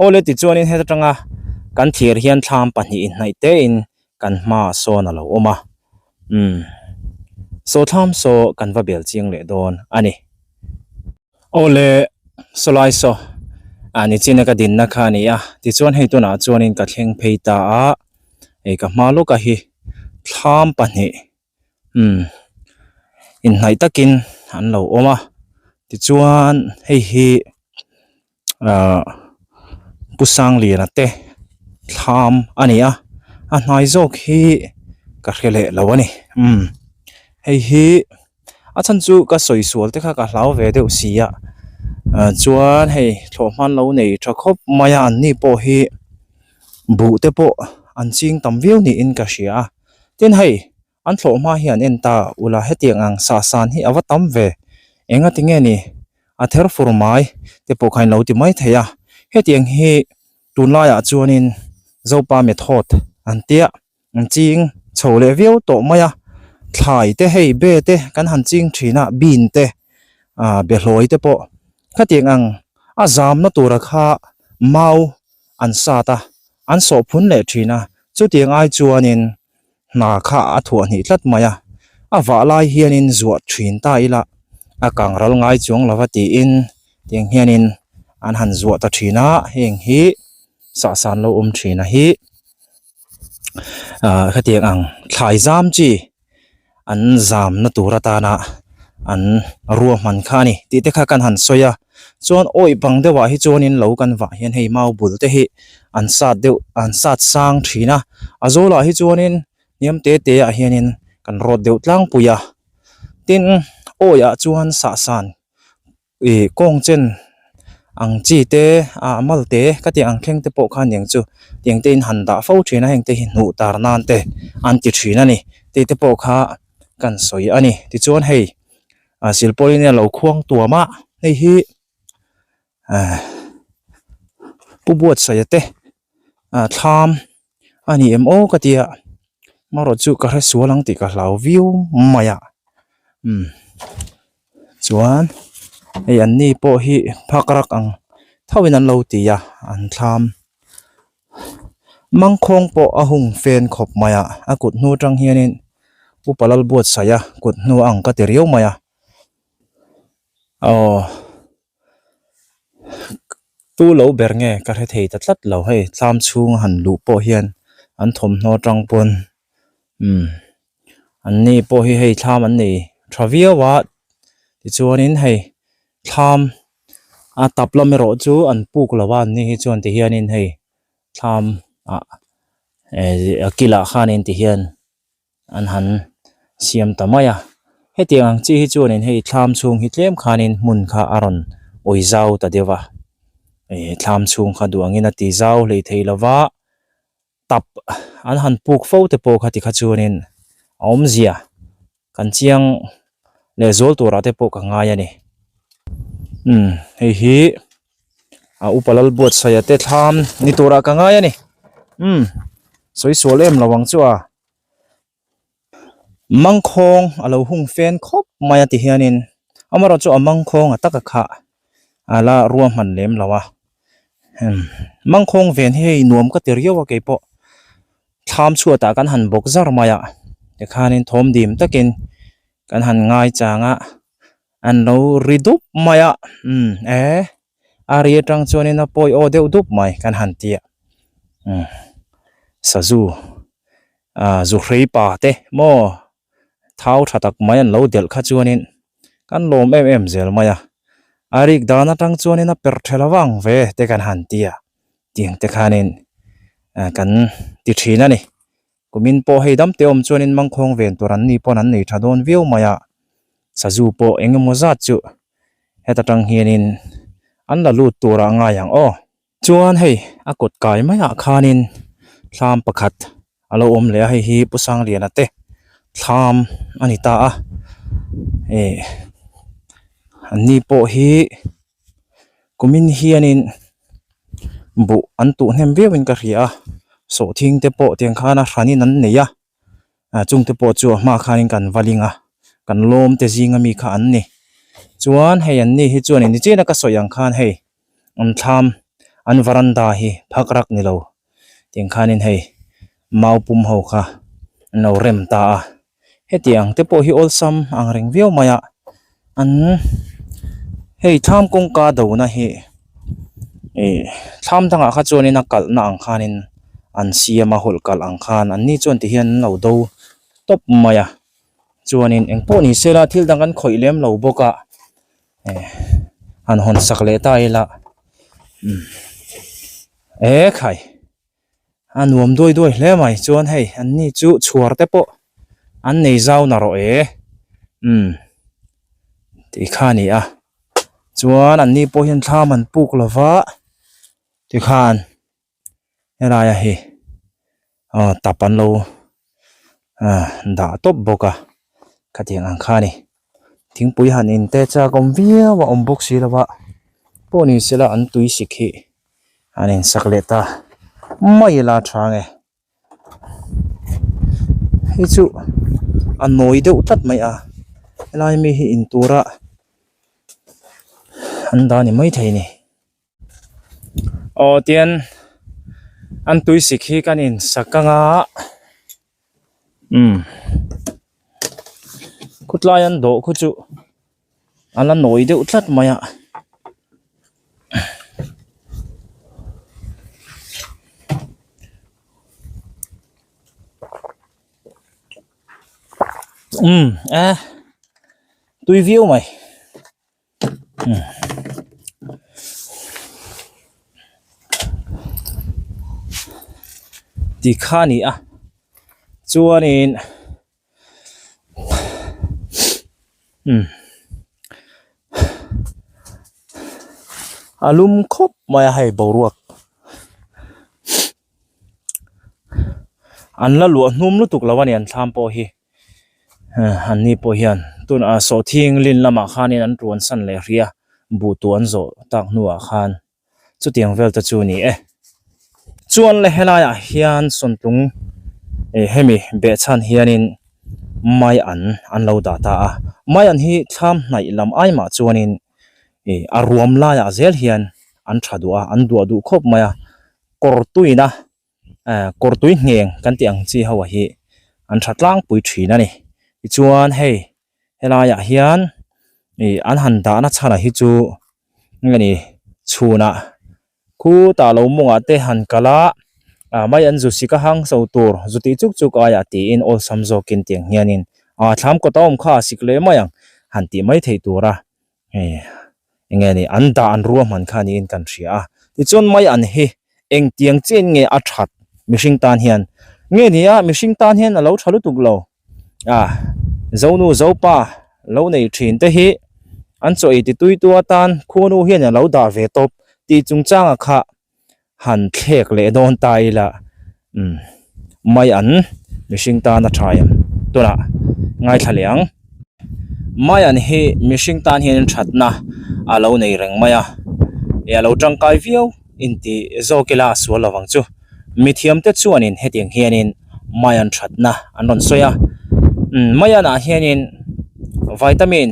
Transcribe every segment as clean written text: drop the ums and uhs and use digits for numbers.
Awle tichuanin heta tanga kan thlir hian thlam pahnih inhnaih tein kan hmaah sawn a lo awm a umm saw thlam saw kan va bel chiang leh dawn a ni. Awle sawlai saw ah nichina ka dinna kha a ni a tichuan hei tunah chuanin ka thleng phei ta a hei ka hma lawka hi thlam pahnih umm inhnaih takin an lo awm a tichuan hei hi ahh Pu Sangliana te thlam a ni a a hnai zawk hi ka hre leh lo a ni umm hei hi a chhan chu ka sawi sual te kha ka hlau ve deuh si a ah chuan hei thlawhhma an lo nei tha khawp mai a an ni pawh hi buh te pawh an ching tam viau niin ka hria a tin hei an thlawh hma hi an en ta ula hetiang ang sah san hi a va tam ve enga tinge ni a ther fur mai te pawh kha in lo ti mai thei a hetiang hi tunlaiah chuanin zopa method an tia an ching chho leh viau tawh mai a thlai te hei be te kan han ching thin a bean te ah behlawi te pawh khatiang ang a zamna tura kha mau an sat a an sawh phun leh thin a chutiang ai chuanin hna kha a thuah hnih tlat mai a, a vah lai hianin zuah thin ta ila a kang ral ngai chuang lova tiin tiang hianin an han zuah ta thin a, heng hi sahsan lo awm thin a hi ah khatiang ang thlai zam chi an zamna tur atana an ruahman kha a ni tih te kha kan han sawi a chuan awih bang deuhah hi chuanin lo kan vah hian hei mau bul te hi an sat deuh an sat sang thin a a zawlah hi chuanin hniam te te ah hianin kan rawt deuh tlangpui a tin awih ah chuan sahsan ih kawng chen ang chi te ah mal te ka tih ang thleng te pawh khan eng chu tiang te in han dah fo thin a heng te hi hnuh tar nan te an ti thin a ni tih te pawh kha kan sawi a ni tichuan hei a silpauline a lo khuang tuam a hei hi ah pu buatsaia te ah thlam a ni em aw ka tia marawh chu ka hre sual ang tih ka hlau viau mai a umm chuan hei an ni pawh hi phak rak ang tho in an lo ti a an thlam mangkhawng pawh a hung fen khawp mai a a kut hnu atang hianin upa lal buatsaih a kut hnu a ang ka ti riau mai a aw tu lo ber nge ka hre thei ta tlat lo hei thlam chhung a han luh pawh hian an thawmhnaw atang pawn umm an ni pawh hi hei thlam an nei tha viau a tichuanin hei thlam a tap lam erawh chu an puk lo a an ni hi chuan ti hianin hei thlam ah eh a kilah khanin ti hian an han siam ta mai a hetiang ang chi hi chuanin hei thlam chhung hi tlem khanin hmun kha a rawn awi zau ta deuh a eh thlam chhung kha duh angin a ti zau hlei thei lo va tap an han puk fo te pawh kha tikha chuanin a awmzia kan chiang leh zual turah te pawh ka ngai a ni umm hei hi a upa lal buatsaih te thlam ni turah ka ngai a ni umm sawi sual em lo ang chu a. Mangkhawng a lo hung fen khawp mai a ti hianin amaherawh chu a mangkhawng a taka kha a la ruahman lem lo a umm mangkhawng ven hi hei nuam ka ti riau a keipawh thlam chhuatah kan han bawk zar mai a tikhanin thawm dim takin kan han ngai chang a an lo ri dup mai a umm eh. A ri atang chuanin a pawi aw deuh dup mai kan han ti a umm sazu ah zu hrei pa te maw thau tha tak mai an lo delh kha chuanin kan lawm em em zel mai a a rik dan atang chuanin a per tha lo vang ve te kan han ti a tiang te khanin ah kan ti thin a ni kumin pawh hei dam te awm chuanin mangkhawng ven tur an ni pawn an nei tha dawn viau mai a sazu pawh eng emaw zat chu heta tang hianin an la lut turah a ngai ang aw. Chuan hei a kawt kai maiah khanin thlam pakhat a lo awm leh a hei hi Pu Sangliana te thlam a ni ta a eh an ni pawh hi kumin hianin buh an tuh hnem viauin ka hria a sawhthing te pawh tiang khan a hranin an nei a. ah chungte pawh chu a hma khanin kan va ling a kan lawm te zinga mi kha an ni chuan hei an ni hi chuan in nichina ka sawi ang khan hei an thlam An varanda hi phak rak ni lo tiang khanin hei mau pum ho kha an lo rem ta a. Hetiang te pawh hi awlsam ang reng viau mai a an hei thlam kawngka dona hi ih thlam dangah kha chuanin a kalhna ang khanin an siam a hawlh kalh ang khan an ni chuan tihian an lo do tawp mai a chuanin engpawh ni sela thil dang kan khawih lem lo bawk a eh han hawn sak leh ta ila umm ekhai. A nuam duai duai hle mai chuan hei an ni chu chhuar te pawh an nei zau na rawh e umm tih kha a ni a chuan an ni pawh hian thlam an puk lova tikhan helai a hi aw tap an lo ah dah tawp bawk a khatiang ang kha a ni thingpui han in te chak awm viau a awm bawk si lova pawh ni sela an tui sik hi. An insak leh ta mai la tha nge hei chu a nawi deuh tlat mai a helai mi hi in tura an dah ni maithei a ni aw tian an tuisik hi kan insak anga umm khutlai an dawh khu chu. A la nawi deuh tlat mai a. Umm e tui viau mai umm. Tikha a ni a chuanin. Umm a lum khawp mai a hei boruak an la luah hnum lutuk lo a ni an thlam pawh hi an ni pawh hian tunah sawhthing lin lamah khanin an tuan san leh hrih a buh tuh an zawh tak hnuah khan. Chutiang vel te chu a ni e. Chuan le helaiah hian sawntlung eh hemi behchhan hianin mai an an lo dah ta a. Mai an hi thlam hnaih lam ai mah chuanin ih a ruam laiah zel hian an tha duh a, an duah duh khawp mai a. Kawr tuina eh kawr tui ngheng kan tih ang chi ho ah hi an tha tlangpui thin a ni. Tichuan hei helaiah hian ih an han dahna chhanah hi chu nge ni chhunah khutah lo mawngah te han kal a ah mai an zu sik a hang so tur zu tih chuk chuk aiah tiin awlsam zawkin tiang hianin ah thlam kawt a awm kha a sik leh mai ang han tih mai theih tura hei eng nge ni an dah an ruahman kha niin kan hria a tichuan mai an hi engtiang chian nge a that mihring tan hian nge ni a mihring tan hian a lo tha lutuk lo. A Zonu Zopa lo nei thin te hi an chaw ei titui tu atan khuanu hian a lo dah ve tawp tih chungchanga kha han thlek leh dawn ta ila umm mai an mihring tan a tha em tunah ngaithla leh ang. Mai an hi mihring tan hian thatna a lo nei reng mai a ih a lo tangkai viau. Inti zawk ila a sual lovang chu. Mithiamte chuanin hetiang hianin maian thatna an rawn sawi a. Umm maianah hianin vitamin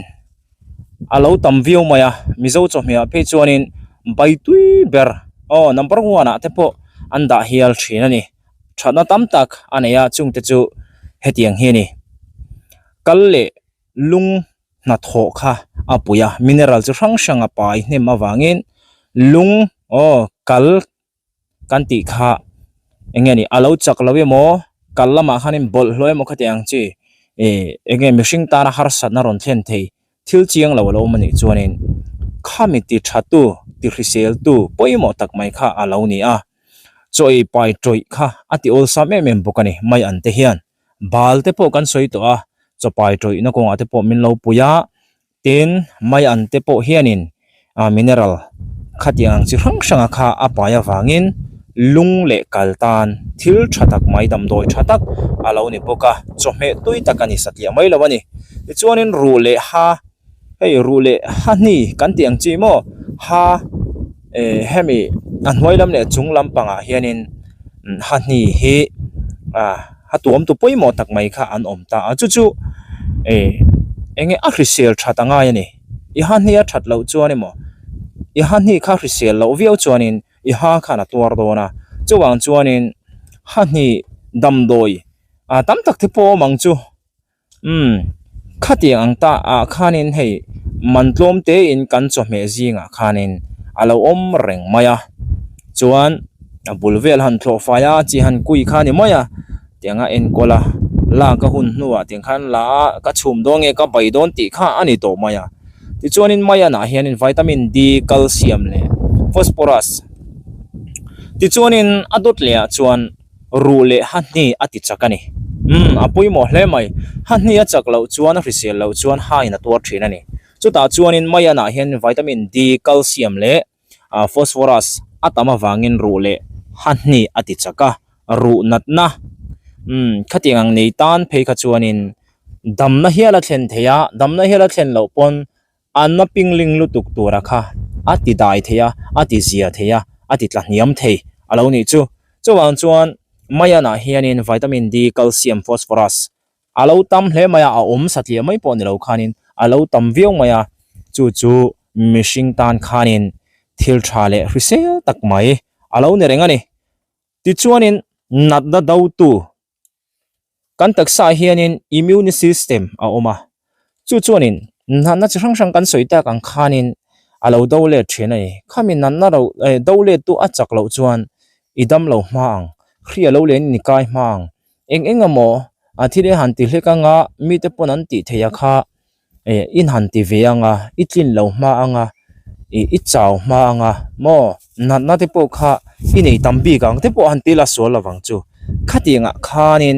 a lo tam viau mai a, Mizo chawhmehah phei chuanin bai tui ber aw number one ah te pawh an dah hial thin a ni. Thatna tam tak a nei a chungte chu hetiang hi a ni. Kal leh lung hnathawh kha a pui a, mineral chu hrang hrang a pai hnem avangin lung aw kal kan tih kha eng nge ni a lo chak lo emaw kal lamah khanin bawlhhlawh emaw khati ang chi ih eng nge mihring tana harsatna rawn thlen thei thil chiang lo a lo awm a nih chuanin khami ti tha tu ti hrisel tu pawimawh tak mai kha a lo ni a chaw ei pai tawih kha a ti awlsam em em bawk a ni mai an te hian. Bal te pawh kan sawi tawh a, chawpai tawihna kawngah te pawh min lo pui a, tin mai an te pawh hianin ah mineral khatiang ang chi hrang hranga kha a pai avangin lung leh kal tan thil tha tak mai damdawi tha tak a lo ni bawk a, chawhmeh tui tak a ni satliah mai lo a ni. Tichuanin ruh leh ha hei ruh leh ha hni kan tih ang chi maw ha eh hemi a hnuai lam leh chung lampangah hianin ha hni hi ah a tuam tu pawimawh tak mai kha an awm ta a chu chu eh eng nge a hrisel that a ngai a ni i ha hni a that loh chuan emaw i ha hni kha hrisel loh viau chuanin. I ha khan a tuar dawn a. Chuvang chuanin hahni damdawi ah tam tak te pawh a awm ang chu. Umm khatiang ang ta ah khanin hei man tlawm te in kan chawhmeh zingah khanin a lo awm reng mai a. Chuan a bul vel han thlawh fai a chi han kui kha a ni mai a. Tianga enkawl a lak a hun hnuah tiang khan la a ka chhum dawn nge ka bai dawn tih kha a ni tawh mai a. Tichuanin maianah hianin vitamin D, calcium leh phosphorus tichuanin a dawt leh ah chuan ruh leh hahni a ti chak a ni. Umm a pawimawh hle mai. Hahni a chak loh chuan a hrisel loh chuan hain a tuar thin a ni. Chutah chuanin maianah hian vitamin D, calcium leh phosphorus a tam avangin ruh leh hahni a ti chak a, ruh natna umm khatiang ang nei tan phei kha chuanin damna hial a thlen thei a, damna hial a thlen loh pawn a na pingling lutuk tura kha a ti dai thei a, a ti zia thei a, a ti tla hniam thei a lo nih chu. Chuvang chuan maianah hianin vitamin D, calcium, phosphorus A lo tam hle mai a, a awm satliah mai pawh ni lo khanin a lo tam viau mai a, chu chu mihring tan khanin thil tha leh hrisel tak mai a lo ni reng a ni. Tichuanin natna dotu kan taksa ah hianin immune system a awm a, chu chuanin natna chi hrang hrang kan sawi tak ang khanin a lo do let thin a ni. Khami natna ro eh do let tu a chak loh chuan i dam lo hma ang, hri a lo len in i kai hma ang. Eng eng emaw a thil i han ti hlek anga mite pawn an tih theih a kha eh in han ti ve anga i tlin lo hma anga ih i chau hma anga maw natna te pawh kha i nei tam bik ang te pawh han ti la sual lovang chu khatiangah khanin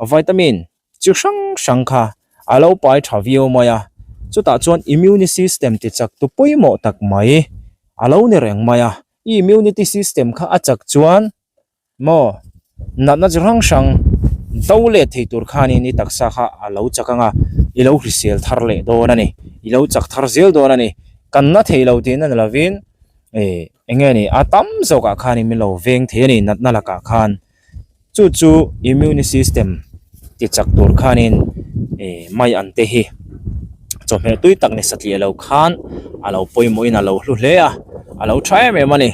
vitamin chi hrang hrang kha a lo pai tha viau mai a chutah chuan immune system ti chak tu pawimawh tak mai a lo ni reng mai a i immunity system kha a chak chuan. Maw? Natna chi hrang hrang do let thei tur khanin i taksa kha a lo chak ang a, i lo hrisel thar leh dawn a ni. I lo chak thar zel dawn a ni. Kan na thei lo tihna ni lovin eh eng nge ni a tam zawkah khanin min lo veng thei a ni natna lakah khan. Chu chu immune system ti chak tur khanin eh mai an te hi chawhmeh tui tak ni satliah lo khan a lo pawimawhin a lo hlu hle a, a lo tha em em a ni.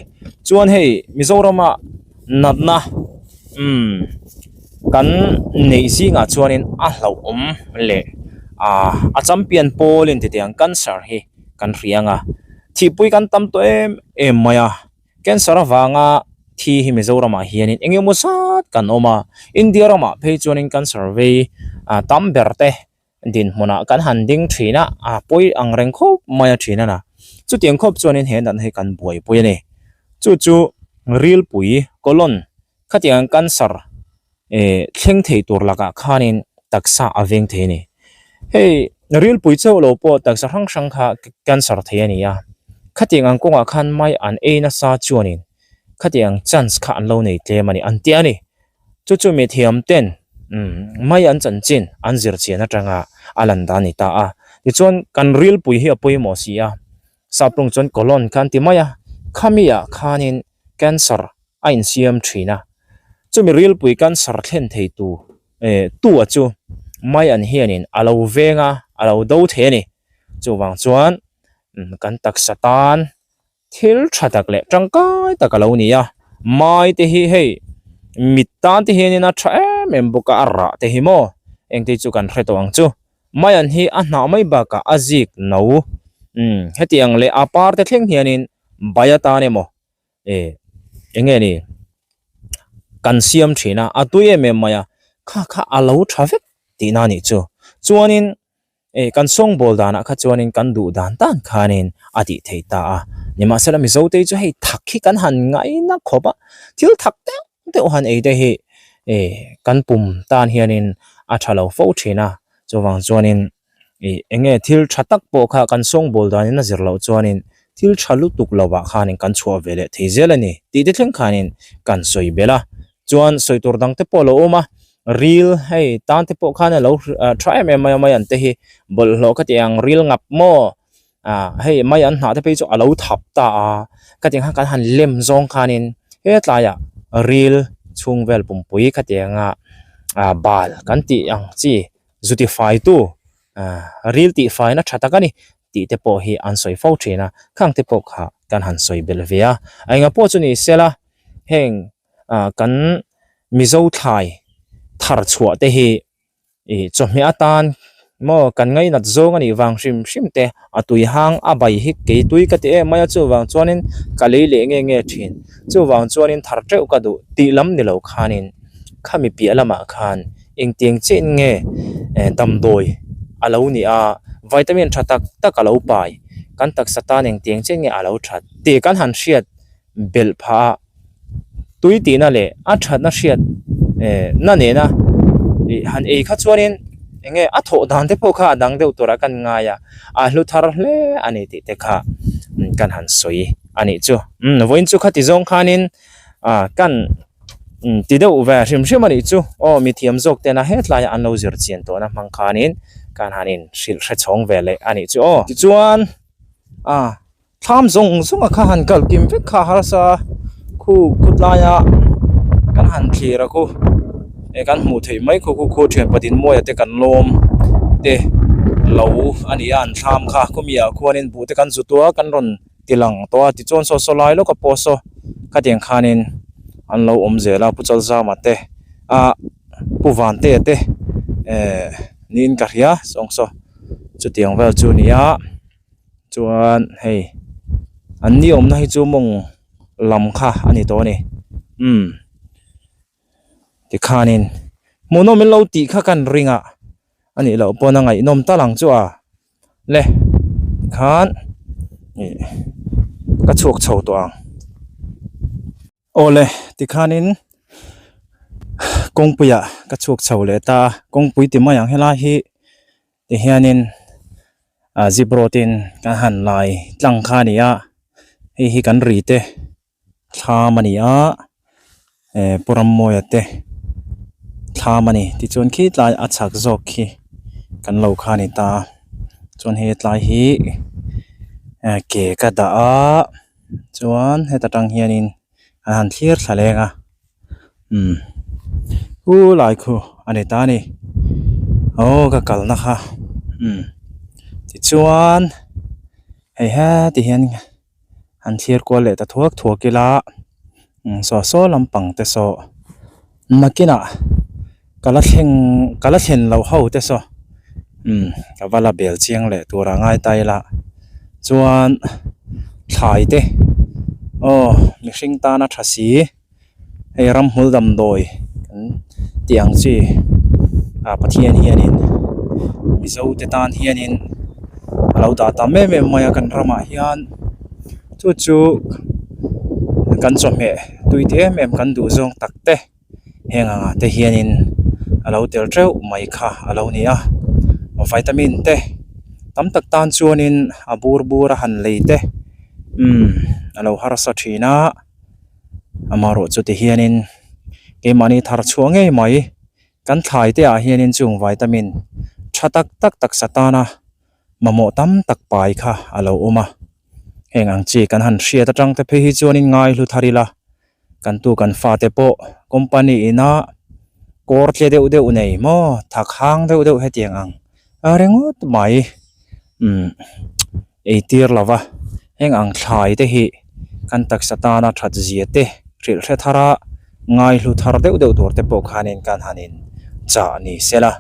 Chuan hei Mizorama natna umm kan neih zingah chuanin a hlauhawm leh ah a champion pawl in titiang cancer hi kan hria ang a thihpui kan tam tawh em em mai a cancer avanga thi hi Mizoramah hianin eng emaw zat kan awm a India ramah phei chuanin cancer vei ah tam ber te. Dinhmunah kan han ding thin a, a pawi ang reng khawp mai a thin a na. Chutiang khawp chuanin he natna hi kan buaipui a ni. Chu chu rilpui, colon, khatiang cancer eh thleng thei tur lakah khanin taksa a veng thei a ni. Hei rilpui chauh lo pawh taksa hrang hrang kha cancer thei a ni a, khatiang ang kawngah khan mai an ei nasa chuanin khatiang chance kha an lo nei tlem a ni an ti a ni. Chu chu mi thiam ten mai an chanchin an zir chian atanga a lan dan a ni ta a. Tichuan kan rilpui hi a pawimawh si a, Saprawng chuan colon kha an ti mai a, khami ah khanin cancer a insiam thin a. Chumi rilpui cancer thlen thei tu eh tu a chu mai an hianin a lo veng a, a lo do thei a ni. Chuvang chuan kan taksa tan Thil tha tak leh tangkai tak a lo ni a, mai te hi hei mit tan te hianin a tha em em bawk a, a rah te hi maw engte chu kan hre tawh ang chu. Maian hi a hnah mai bakah a zik no umm hetiang leh a par te thleng hianin bai atan emaw eh eng nge ni kan siam thin a, a tui em em mai a, kha kha a lo tha vek tihna a nih chu. Chuanin Eh kan sawngbawl danah kha chuanin kan duh dan dan khanin a tih thei ta a. Nimahsela Mizote chu hei thak hi kan han ngaina khawp a, thil thak deuh deuh han ei te hi eh kan pum tan hianin a tha lo fo thin a. Chuvang chuanin ih eng nge thil tha tak pawh kha kan sawngbawl danin a zir loh chuanin thil tha lutuk lovah khanin kan chhuah ve leh thei zel a ni tih te thleng khanin kan sawi belh a. Chuan sawi tur dang te pawh a lo awm a. Ril hei tan te pawh khan a lo tha em em mai a mai an te hi bawlhhlawh ka tih ang ril ngap maw ah hei mai an hnah te phei chu a lo thap ta a ka tih ang khan kan han lem zawng khanin hetlaiah ril chhung vel pumpui ka tih anga ah bal kan tih ang chi zu tifai tu ah ril tihfaina tha tak a ni. Tih te pawh hi an sawi fo thin a, khang te pawh kha kan han sawi belh ve a. A enga pawh chu ni sela, heng kan Mizo thlai thar chhuah te hi ih chawhmeh atan maw kan ngainat zawng a nih vang hrim hrim te a tui hang a bai hi kei tui ka ti em mai a, chuvang chuanin ka lei leh nge nge thin. Chuvang chuanin thar teuh ka duh tih lam ni lo khanin khami piah lamah khan Engtiang chiahin nge damdawi a lo nih a, vitamin tha tak tak a lo pai, kan taksa tan engtiang chiahin nge a lo that tih kan han hriat belh phah a, tui tihna leh a thatna hriat na nena ih han ei kha chuanin eng nge a thawh dan te pawh kha a dang deuh turah kan ngai a, a hlu thar hle a ni tih te kha kan han sawi a nih chu. Umm vawiin chu khati zawng khanin ah kan ti deuh ve hrim hrim a nih chu aw mi thiam zawk tena hetlai an lo zir chian tawhna hmang khanin kan han in hrilh hre chhawng ve leh a nih chu aw. Tichuan ah thlam zawng zawng a kha han kal kim vek kha harsa khu khawtlaia kan han thlir a khu eh kan hmuh theih mai khu khu khu thian patin mawia te kan lawm te lo a ni a an thlam kha khawmi ah khuanin buh te kan zu tua kan rawn ti lang tawh a tichuan saw saw lai lawk a pawh saw khatiang khanin an lo awm zel a pu Chalzama te ah pu Vantea te eh niin ka hria sawng saw chutiang vel chu a ni a chuan hei an ni awmna hi chu mawng lam kha a ni tawh a ni umm tikhanin hmuhnawm in lo tih kha kan ring a a nih loh pawn a ngaihnawm tal ang chu a. Le khan ih ka chhuak chho tawh ang awle tikhanin kawngpuiah ka chhuak chho leh ta a kawngpui ti mai ang helai hi tihianin ah zip road in kan han lai tlang kha a ni a hei hi kan ri te. Thlam a ni a eh Pu Rammawia te thlam a ni tichuan khi tlai a chhak zawk khi kan lo kha a ni ta a chuan he tlai hi eh ke ka dah a chuan heta tang hianin an han thlir thla leng a umm u lai khu a ni ta a ni aw ka kalna kha umm tichuan hei heti hian. an thlir kual leh ta thuak thuak ila saw saw lampang te saw nakinah ka la thleng ka la thlen loh ho te saw umm ka va la bel chiang leh tur a ngai ta ila chuan thlai te aw mihring tana tha si. Hei ramhmul damdawi kan tih ang chi ah Pathian hianin Mizo te tan hianin a lo dah tam em em mai a kan ramah hian chu chu kan chawhmeh tui te em em kan duh zawng tak te heng angah te hianin a lo tel teuh mai kha a lo ni a vitamin te tam tak tan chuanin a bur bur a han lei te umm a lo harsa thin a. Amaherawh chu ti hianin keimahni thar chhuah ngei mai kan thlai te ah hianin chung vitamin tha tak tak taksa tana mamawh tam tak pai kha a lo awm a heng ang chi kan han hriat atang te phei hi chuanin ngai hlu thar ila kan tu kan fate pawh company ina kawr tle deuh deuh nei maw thak hang deuh deuh hetiang ang a ringawt mai umm. Ei tir lo va, heng ang thlai te hi kan taksa tana that zia te hrilh hre thar a, ngai hlu thar deuh deuh tur te pawh khanin kan han in chah ni se la.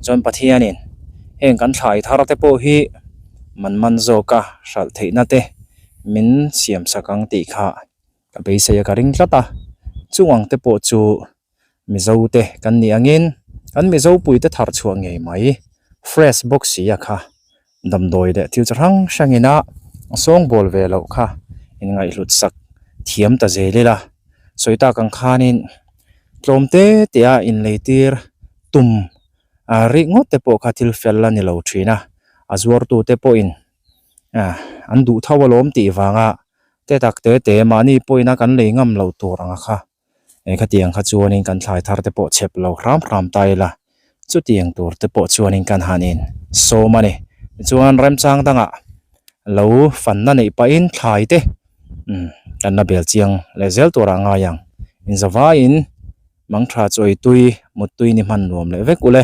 Chuan Pathianin heng kan thlai thar te pawh hi man man zawka hralh theihna te min siam sak ang tih kha ka beisei a ka ring tlat a, chung ang te pawh chu Mizo te kan nih angin kan Mizo pui te thar chhuah ngei mai fresh bawk si a kha damdawi leh thil chi hrang hrang ina sawngbawl ve loh kha inngaihhlut sak thiam ta zel ila sawi tak ang khanin tlawm te te a inleitir tum ah rikngawt te pawh kha thil fel a ni lo thin a a zuartu te pawhin ah an duh tho alawm tih vanga te tak te te mahni pawhin a kan lei ngam loh tur ang a kha. Eng khatiang kha chuanin kan thlai thar te pawh chhep lo hram hram ta ila, chutiang tur te pawh chuanin kan han in sawm a ni. Tichuan remchang dangah lo fanna neih pahin thlai te umm kan la bel chiang leh zel turah ngai ang. Inzavaiin mangtha chawi tui, muttui ni hman nuam leh vek ule.